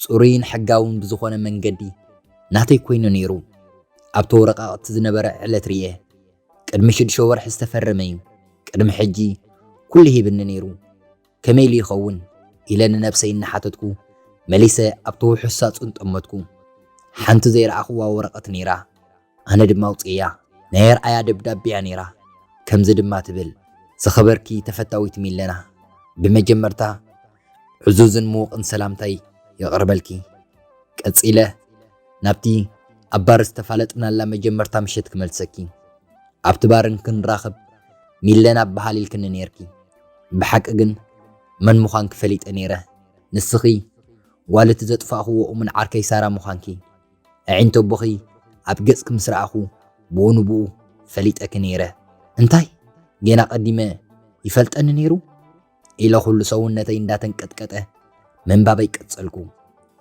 ጽሩይን ሕጋውን ብዝኾነ መንገዲ ናተይ ኮይኑ ነይሩ። ኣብቲ ወረቓቕቲ ዝነበረ ዕለት ርየ። ቅድሚ ሽዱሽተ ወርሒ ዝተፈረመ እዩ። ቅድሚ ሕጂ ኩሉ ሂብኒ ነይሩ። ከመይ ኢሉ ይኸውን? ኢለ ንነብሰይ እናሓተትኩ መሊሰ ኣብቲ ውሑስ ሳጹን ጠመትኩ። ሓንቲ ዘይረኣኽዋ ወረቐት ነይራ። ኣነ ድማ ኣውጽኤያ። ናይ ኣርኣያ ደብዳቤ እያ ነይራ። ከምዚ ድማ ትብል፣ ዝኸበርኪ ተፈታዊት ሚለና፣ ብመጀመርታ ዕዙዝን ምዉቕን ሰላምታይ የቕርበልኪ። ቀጺለ ናብቲ ኣብ ባር ዝተፋለጥናላ መጀመርታ ምሸት ክመልሰኪ። ኣብቲ ባር እንክንራኸብ ሚለና እበሃል ኢልክኒ ነይርኪ። ብሓቂ ግን መን ምዃንኪ ፈሊጠ ነይረ። ንስኺ ጓል እቲ ዘጥፋእኽዎ እሙን ዓርከይ ሳራ ምዃንኪ። ኣዒንቲ ኣቦኺ ኣብ ገጽኪ ምስ ረኣኹ ብኡ ንብኡ ፈሊጠኪ ነይረ። እንታይ? ጌና ቀዲመ ይፈልጠኒ ነይሩ? ኢለ ኩሉ ሰውነተይ እንዳተንቀጥቀጠ ምንባበይ ቀጸልኩ።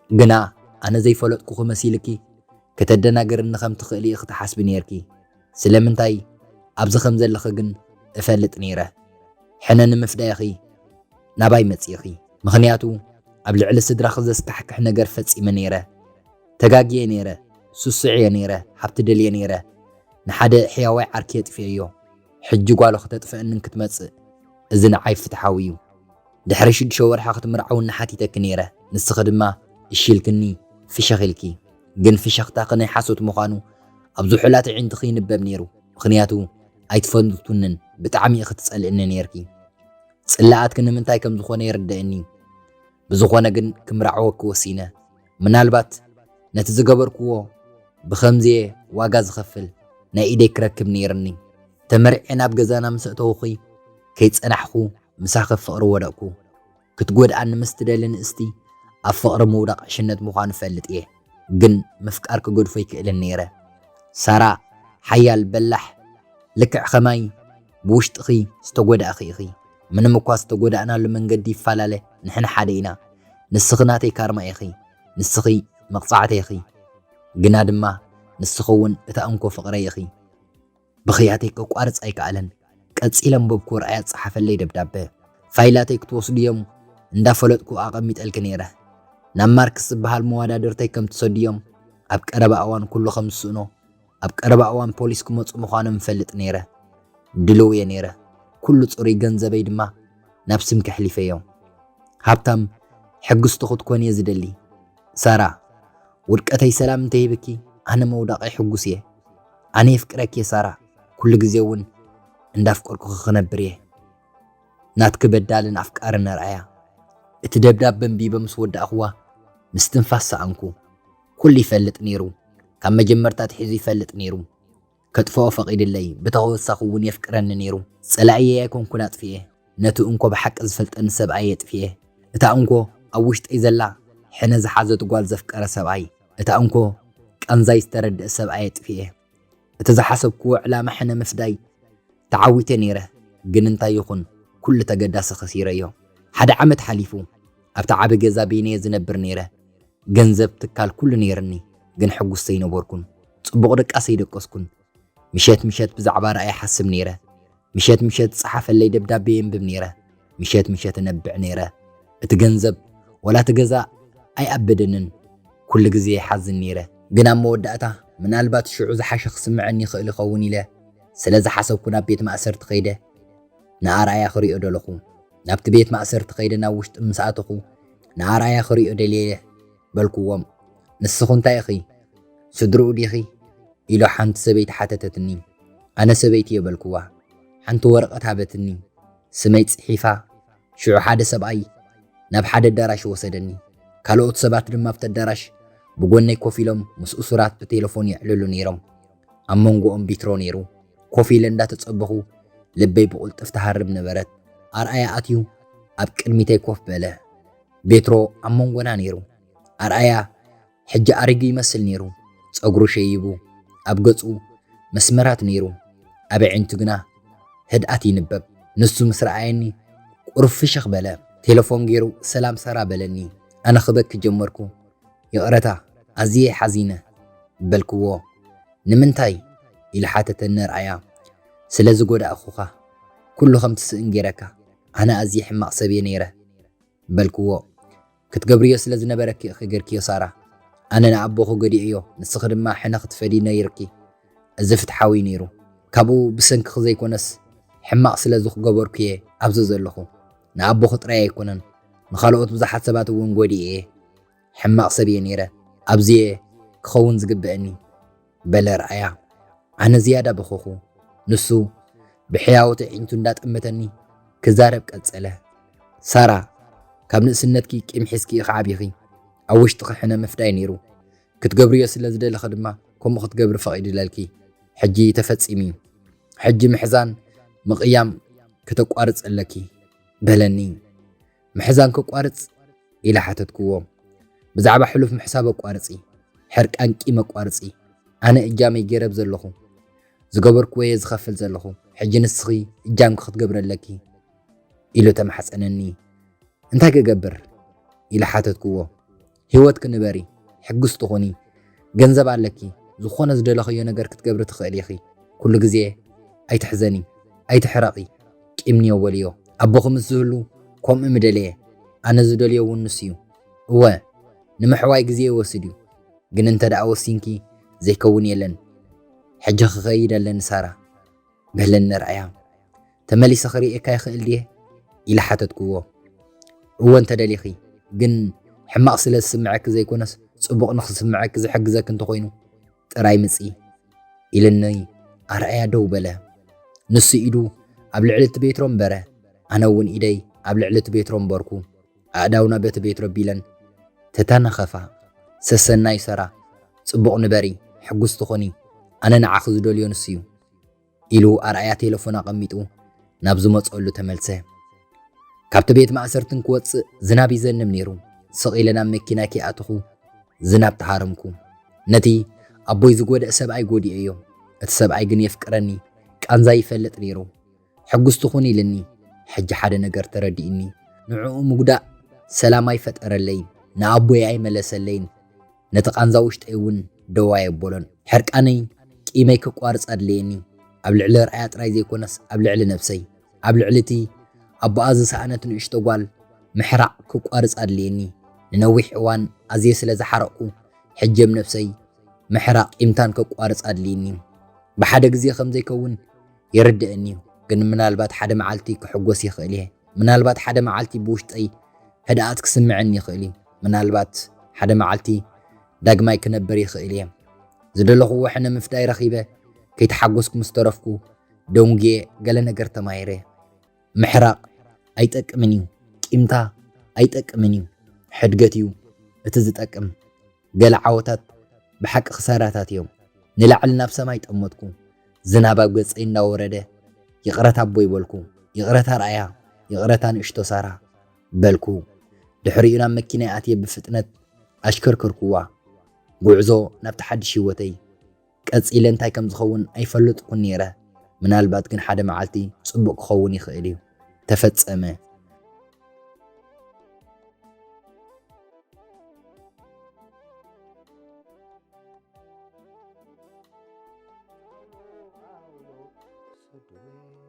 ግና ኣነ ዘይፈለጥኩኺ መሲልኪ ከተደናግርኒ ከም ትኽእሊ ኢኺ ትሓስቢ ነይርኪ። ስለምንታይ ኣብዚ ከም ዘለኺ ግን እፈልጥ ነይረ። ሕነ ንምፍዳይኺ ናባይ መጺእኺ። ምኽንያቱ ኣብ ልዕሊ ስድራኺ ዘስካሕክሕ ነገር ፈጺመ ነይረ። ተጋግየ ነይረ። ስሱዕ እየ ነይረ። ሃብቲ ደልየ ነይረ። ንሓደ ሕያዋይ ዓርኪ የጥፍኤዮ። ሕጂ ጓሉ ክተጥፍአንን ክትመጽእ፣ እዚ ንዓይ ፍትሓዊ እዩ። ድሕሪ ሽዱሽተ ወርሒ ክትምርዓውኒ ሓቲተኪ ነይረ። ንስኺ ድማ እሺ ኢልክኒ ፍሽኽ ኢልኪ። ግን ፍሽኽታኺ ናይ ሓሶት ምዃኑ ኣብ ዝሑላት ኣዒንትኺ ይንበብ ነይሩ። ምኽንያቱ ኣይትፈቱንን፣ ብጣዕሚ ኢኺ ትጸልእኒ ነይርኪ። ጽላኣትኪ ንምንታይ ከም ዝኾነ ይርደእኒ። ብዝኾነ ግን ክምርዓወኪ ወሲነ። ምናልባት ነቲ ዝገበርክዎ ብኸምዚየ ዋጋ ዝኸፍል ናይ ኢደይ ክረክብ ነይርኒ። ተመርዕየ ናብ ገዛና ምስ ኣተውኺ ከይጸናሕኹ ምሳኺ ኣብ ፍቕሪ ወደቕኩ። ክትጎድኣኒ ምስ ትደሊ ንእስቲ ኣብ ፍቕሪ ምውዳቕ ዕሽነት ምዃኑ እፈልጥ እየ። ግን ምፍቃር ክገድፎ ኣይክእልን ነይረ። ሳራ ሓያል በላሕ ልክዕ ኸማይ ብውሽጥኺ ዝተጎዳእኺ ኢኺ። ምንም እኳ ዝተጎዳእናሉ መንገዲ ይፈላለ፣ ንሕና ሓደ ኢና። ንስኺ ናተይ ካርማ ኢኺ። ንስኺ መቕጻዕተይ ኢኺ። ግና ድማ ንስኺ እውን እታ እንኮ ፍቕረይ ኢኺ። ብኽያተይ ከቋርጽ ኣይከኣለን። ቀጺለ ኣንበብኩ፣ ርኣያ ዝጸሓፈለይ ደብዳበ። ፋይላተይ ክትወስዱ እዮም እንዳፈለጥኩ ኣቐሚጠልኪ ነይረ። ናብ ማርክስ ዝበሃል መወዳድርተይ ከም ትሰዱ እዮም ኣብ ቀረባ እዋን ኩሉ ከም ዝስእኖ፣ ኣብ ቀረባ እዋን ፖሊስ ክመጹ ምዃኖም እፈልጥ ነይረ። ድልው እየ ነይረ። ኩሉ ጽሩይ ገንዘበይ ድማ ናብ ስምኪ ኣሕሊፈዮ። ሃብታም ሕጉስቲ ክትኮኒ እየ ዝደሊ። ሳራ፣ ውድቀተይ ሰላም እንተሂብኪ፣ ኣነ ምውዳቐይ ሕጉስ እየ። ኣነ የፍቅረኪ እየ ሳራ፣ ኩሉ ግዜ እውን እንዳፍቀርኩኺ ክነብር እየ። ናትኪ በዳልን ኣፍቃርን ኣርኣያ። እቲ ደብዳበ ኣንቢበ ምስ ወዳእኽዋ፣ ምስትንፋስ ሰኣንኩ። ኩሉ ይፈልጥ ነይሩ። ካብ መጀመርታ ኣትሒዙ ይፈልጥ ነይሩ። ከጥፍኦ ፈቒድለይ፣ ብተወሳኺ እውን የፍቅረኒ ነይሩ። ጸላእየ ኣይኮንኩን ኣጥፍኤ፣ ነቲ እንኮ ብሓቂ ዝፈልጠኒ ሰብኣይ የጥፍኤ። እታ እንኮ ኣብ ውሽጠይ ዘላ ሕነ ዝሓዘት ጓል ዘፍቀረ ሰብኣይ፣ እታ እንኮ ቃንዛይ ዝተረድአ ሰብኣይ የጥፍኤ። እቲ ዝሓሰብክዎ ዕላማ ሕነ ምፍዳይ ተዓዊተ ነይረ፣ ግን እንታይ ይኹን ኩሉ ተገዳሲ ከሲረዮ። ሓደ ዓመት ሓሊፉ። ኣብቲ ዓቢ ገዛ በይነየ ዝነብር ነይረ። ገንዘብ ትካል ኩሉ ነይርኒ፣ ግን ሕጉስቲ ኣይነበርኩን። ጽቡቕ ድቃስ ኣይደቀስኩን። ምሸት ምሸት ብዛዕባ ራእይ ይሓስብ ነይረ። ምሸት ምሸት ዝጸሓፈለይ ደብዳቤ የንብብ ነይረ። ምሸት ምሸት እነብዕ ነይረ። እቲ ገንዘብ ወላ እቲ ገዛ ኣይኣበደንን። ኩሉ ግዜ ይሓዝን ነይረ። ግን ኣብ መወዳእታ ምናልባት ሽዑ ዝሓሸ ክስምዐኒ ይኽእል ይኸውን ኢለ ስለ ዝሓሰብኩ ናብ ቤት ማእሰርቲ ከይደ ንኣርኣያ ክሪኦ ደለኹ። ናብቲ ቤት ማእሰርቲ ከይደ ናብ ውሽጢ ምስ ኣተኹ ንኣርኣያ ክሪኦ ደልየ በልክዎም። "ንስኹ እንታይ ኢኺ? ስድርኡ ዲኺ?" ኢሉ ሓንቲ ሰበይቲ ሓተተትኒ። "ኣነ ሰበይቲ እየ" በልክዋ። ሓንቲ ወረቐት ሃበትኒ። ስመይ ጽሒፋ። ሽዑ ሓደ ሰብኣይ ናብ ሓደ ኣዳራሽ ወሰደኒ። ካልኦት ሰባት ድማ ኣብቲ ኣዳራሽ ብጎነይ ኮፍ ኢሎም ምስ እሱራት ብቴሌፎን የዕልሉ ነይሮም። ኣብ መንጎኦም ቢትሮ ነይሩ። ኮፍ ኢለ እንዳተጸበኹ ልበይ ብቕልጥፍ ትሃርም ነበረት። ኣርኣያ ኣትዩ ኣብ ቅድሚተይ ኮፍ በለ። ቤትሮ ኣብ መንጎና ነይሩ። ኣርኣያ ሕጂ ኣሪጉ ይመስል ነይሩ። ጸጉሩ ሸይቡ፣ ኣብ ገጹ መስመራት ነይሩ። ኣብ ኣዒንቱ ግና ህድኣት ይንበብ። ንሱ ምስ ረኣየኒ ቁሩብ ፍሽኽ በለ። ቴሌፎን ገይሩ "ሰላም ሳራ" በለኒ። ኣነ ክበኪ ጀመርኩ። "ይቕረታ፣ ኣዝየ ሓዚነ" በልክዎ። "ንምንታይ?" ኢሉ ሓተተኒ ኣርኣያ። "ስለ ዝጎዳእኩኻ፣ ኩሉ ከም ትስእን ገይረካ። ኣነ ኣዝየ ሕማቕ ሰብ እየ ነይረ" በልክዎ። "ክትገብርዮ ስለ ዝነበረኪ ኢኺ ገርክዮ ሳራ። ኣነ ንኣቦኺ ጎዲኤዮ፣ ንስኺ ድማ ሕነ ክትፈዲ ነይርኪ። እዚ ፍትሓዊ ነይሩ። ካብኡ ብሰንክኺ ዘይኮነስ ሕማቕ ስለ ዝገበርኩ እየ ኣብዚ ዘለኹ። ንኣቦኺ ጥራይ ኣይኮነን፣ ንኻልኦት ብዙሓት ሰባት እውን ጎዲኤ እየ። ሕማቕ ሰብ እየ ነይረ። ኣብዚ'የ ክኸውን ዝግበአኒ" በለ ኣርኣያ። ኣነ ዝያዳ በኸኹ። ንሱ ብሕያወት ኣዒንቱ እንዳጠመተኒ ክዛረብ ቀጸለ። "ሳራ፣ ካብ ንእስነትኪ ቂም ሒዝኪ ኢኺ ዓቢኺ። ኣብ ውሽጥኺ ሕነ ምፍዳይ ነይሩ። ክትገብርዮ ስለ ዝደለኺ ድማ ከምኡ ክትገብሪ ፈቒድለልኪ። ሕጂ ተፈጺሙ እዩ። ሕጂ ምሕዛን ምቕያም ከተቋርጺ ኣለኪ" በለኒ። "ምሕዛን ከቋርጽ?" ኢለ ሓተትክዎ። "ብዛዕባ ሕሉፍ ምሕሳብ ኣቋርጺ፣ ሕርቃን ቂም ኣቋርጺ። ኣነ እጃመይ ገይረ ኣብ ዘለኹ፣ ዝገበርክዎ እየ ዝኸፍል ዘለኹ። ሕጂ ንስኺ እጃምኪ ክትገብሪ ኣለኪ" ኢሉ ተማሕጸነኒ። "እንታይ ክገብር?" ኢለ ሓተትክዎ። "ህይወትኪ ንበሪ፣ ሕጉስቲ ኩኒ። ገንዘብ ኣለኪ፣ ዝኾነ ዝደለኽዮ ነገር ክትገብሪ ትኽእሊ ኢኺ። ኩሉ ግዜ ኣይትሕዘኒ፣ ኣይትሕረቒ። ቂም ንየው በልዮ። ኣቦኺ ምስ ዝህሉ ከምኡ ምደለየ። ኣነ ዝደልዮ እውን ንሱ እዩ። እወ፣ ንምሕዋይ ግዜ ይወስድ እዩ፣ ግን እንተ ደኣ ወሲንኪ ዘይከውን የለን። ሕጂ ክኸይድ ኣለኒ ሳራ" በለኒ ኣርኣያ። "ተመሊሰ ክርእየካ ይኽእል ድየ?" ኢለ ሓተትክዎ። "እወ እንተ ደሊኺ፣ ግን ሕማቕ ስለ ዝስምዐኪ ዘይኮነስ ጽቡቕ ንኽስምዐኪ ዝሕግዘኪ እንተኾይኑ ጥራይ ምጺ" ኢልኒ ኣርኣያ ደው በለ። ንሱ ኢዱ ኣብ ልዕሊ እቲ ቤትሮ ኣንበረ፣ ኣነ እውን ኢደይ ኣብ ልዕሊ እቲ ቤትሮ ኣንበርኩ። ኣእዳውና በቲ ቤትሮ ኣቢለን ተተናኸፋ። "ሰሰናዩ ሳራ፣ ጽቡቕ ንበሪ፣ ሕጉስቲ ኩኒ። ኣነ ንዓኺ ዝደልዮ ንሱ እዩ" ኢሉ ኣርኣያ ቴሌፎን ኣቐሚጡ ናብ ዝመጸሉ ተመልሰ። ካብቲ ቤት ማእሰርቲ እንክወጽእ ዝናብ ይዘንብ ነይሩ። ስቕ ኢለ ናብ መኪናይ ከይኣተኹ ዝናብ ተሃረምኩ። ነቲ ኣቦይ ዝጎድእ ሰብኣይ ጎዲኤዮ። እቲ ሰብኣይ ግን የፍቅረኒ፣ ቃንዛ ይፈልጥ ነይሩ። "ሕጉስቲ ኩን" ኢልኒ። ሕጂ ሓደ ነገር ተረዲእኒ። ንዕኡ ምጉዳእ ሰላም ኣይፈጠረለይን፣ ንኣቦይ ኣይመለሰለይን። ነቲ ቃንዛ ውሽጠይ እውን ደው ኣየበሎን። ሕርቃነይ፣ ቂመይ ክቋርጽ ኣድለየኒ። ኣብ ልዕሊ ኣርኣያ ጥራይ ዘይኮነስ ኣብ ልዕሊ ነብሰይ፣ ኣብ ልዕሊ እቲ ኣቦኣ ዝሰኣነት ንእሽቶ ጓል ምሕራቕ ክቋርጽ ኣድለየኒ። ንነዊሕ እዋን ኣዝየ ስለ ዝሓረቕኩ፣ ሕጂ ኣብ ነብሰይ ምሕራቕ ቂምታን ከቋርጽ ኣድልይኒ። ብሓደ ግዜ ከም ዘይከውን ይርድእኒ እዩ፣ ግን ምናልባት ሓደ መዓልቲ ክሕጎስ ይኽእል እየ። ምናልባት ሓደ መዓልቲ ብውሽጠይ ህድኣት ክስምዐኒ ይኽእል እዩ። ምናልባት ሓደ መዓልቲ ዳግማይ ክነብር ይኽእል እየ። ዝደለኽዎ ሕነ ምፍዳይ ረኺበ፣ ከይተሓጎስኩ ምስ ተረፍኩ፣ ደንጉየ፣ ገለ ነገር ተማሂረ። ምሕራቕ ኣይጠቅምን እዩ። ቂምታ ኣይጠቅምን እዩ። ሕድገት እዩ እቲ ዝጠቅም። ገለ ዓወታት ብሓቂ ክሳራታት እዮም። ንላዕሊ ናብ ሰማይ ጠመትኩ። ዝናብ ኣብ ገጸይ እናወረደ፣ "ይቕረታ ኣቦይ" በልኩ። "ይቕረታ ኣርኣያ፣ ይቕረታ ንእሽቶ ሳራ" በልኩ። ድሕሪኡ ናብ መኪናይ ኣትየ ብፍጥነት ኣሽከርከርኩዋ። ጉዕዞ ናብቲ ሓድሽ ህይወተይ። ቀጺለ እንታይ ከም ዝኸውን ኣይፈልጥኩን ነይረ። ምናልባት ግን ሓደ መዓልቲ ጽቡቕ ክኸውን ይኽእል እዩ። ተፈጸመ።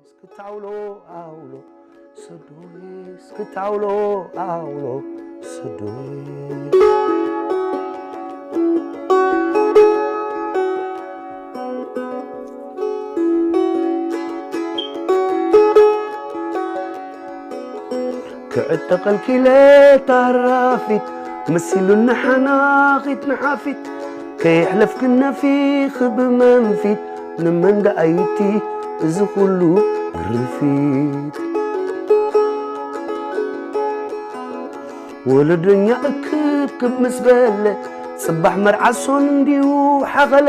እስክታውሎ ኣውሎ ሰዶይ፣ እስክታውሎ ኣውሎ ሰዶይ። ትዕጠቐልኪ ኢለ ታራፊት፣ መሲሉኒ ሓናኺት ንሓፊት፣ ከየሕለፍክን ነፊኺ ብመንፊት፣ ንመን ደኣይቲ እዚ ኩሉ ግርፊት? ወለዶኛ እክብክብ ምስ በለ፣ ጽባሕ መርዓ ሶን እንዲዩ ሓኸለ።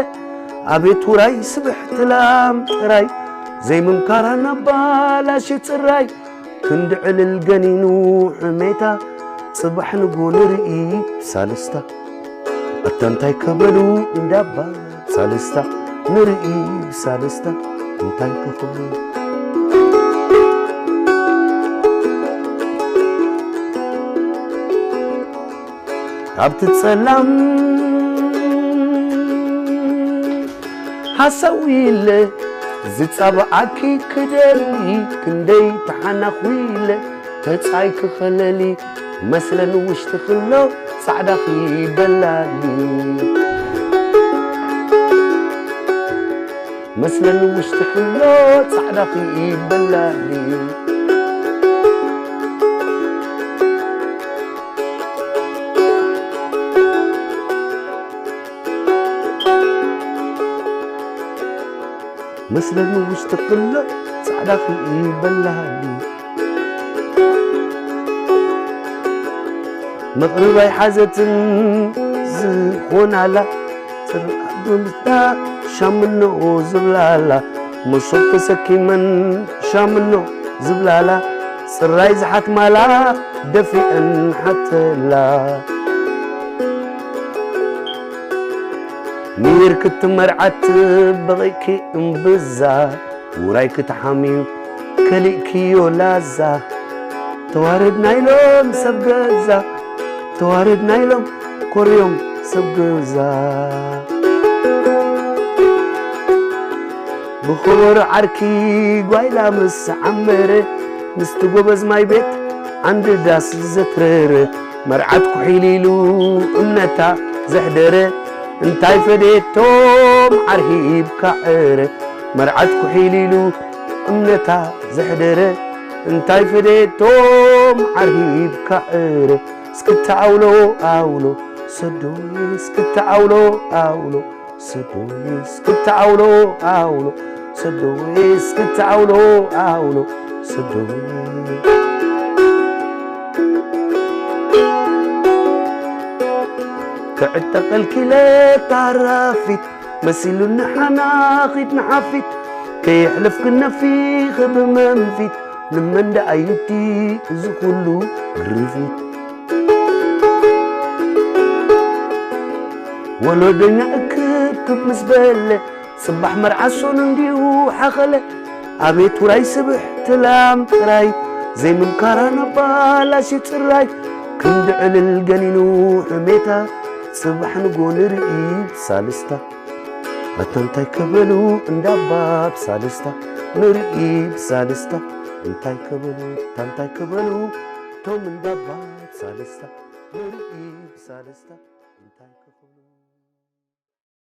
ኣቤት ውራይ ስብሕቲ ላም ጥራይ፣ ዘይምምካራ ናብ ባላሽ ጽራይ። ክንዲ ዕልል ገኒኑ ሕሜታ፣ ጽባሕ ንጎ ንርኢ ብሳልስታ። ኣታ እንታይ ከበሉ እንዳባ ብሳልስታ፣ ንርኢ ብሳልስታ እንታይ ከኽብሉ። ካብቲ ጸላም ሃሳዊ ኢለ ዝጻብዓኪ ክደሊ፣ ክንደይ ተሓናኹ ኢለ ተጻይ ክኸለሊ፣ መስለን ውሽጢ ክሎ ጻዕዳኺ በላሊ። መስለን ውሽጢ ክሎ ጻዕዳኺ በላሊ። መስለኒ ውሽጢ ክሎ ጻዕዳ ክልኢ በላሃሊ። መቕርብ ኣይሓዘትን ዝኾናላ፣ ጽርዓት ብምስታ ሻምኖ ዝብላላ፣ መሶብ ተሰኪመን ሻምኖ ዝብላላ፣ ጽራይ ዝሓትማላ ደፊአን ሓተላ። ሚር ክትመርዓት በቒዕኪ እምብዛ፣ ውራይ ክትሓምዩ ከሊእክዮ ላዛ። ተዋረድ ናይሎም ሰብ ገዛ፣ ተዋረድ ናይሎም ኮርዮም ሰብ ገዛ። ብኸበሮ ዓርኪ ጓይላ ምስ ዓመረ፣ ምስቲ ጎበዝ ማይ ቤት ዓንዲ ዳስ ዘትረረ፣ መርዓት ኩሒል ኢሉ እምነታ ዘሕደረ፣ እንታይ ፈደየቶ መዓር ሂብካ ዕረ። መርዓት ኩሒል ኢሉ እምነታ ዘሕደረ፣ እንታይ ፈደየቶ መዓር ሂብካ ዕረ። እስክታ ኣውሎ ኣውሎ ሰዶይ፣ እስክታ ኣውሎ ኣውሎ ሰዶይ፣ እስክታ ኣውሎ ኣውሎ ሰዶይ፣ እስክታ ኣውሎ ኣውሎ ሰዶይ። ክዕጠቐልኪ ኢለ ታራፊት፣ መሲሉኒ ሓናኺት ንሓፊት፣ ከየሕለፍክን ነፊኺ ብመንፊት፣ ንመን ደኣ ዩቲ እዚ ኩሉ ግርፊት? ወለዶኛ እክብክብ ምስ በለ፣ ጽባሕ መርዓ ሶን እንዲዩ ሓኸለ። ኣቤት ውራይ ስብሕቲ ላም ጥራይ፣ ዘይምምካራ ናብ ባላሽ ጽራይ። ክንዲ ዕልል ገኒኑ ሕሜታ፣ ጽባሕ ንጎ ንርኢ ብሳልስታ። ኣታ እንታይ ከበሉ እንዳባ ብሳልስታ፣ ንርኢ ብሳልስታ። እንታይ ከበሉ፣ ኣታ እንታይ ከበሉ ቶም እንዳባ ብሳልስታ፣ ንርኢ ብሳልስታ። እንታይ ከበሉ።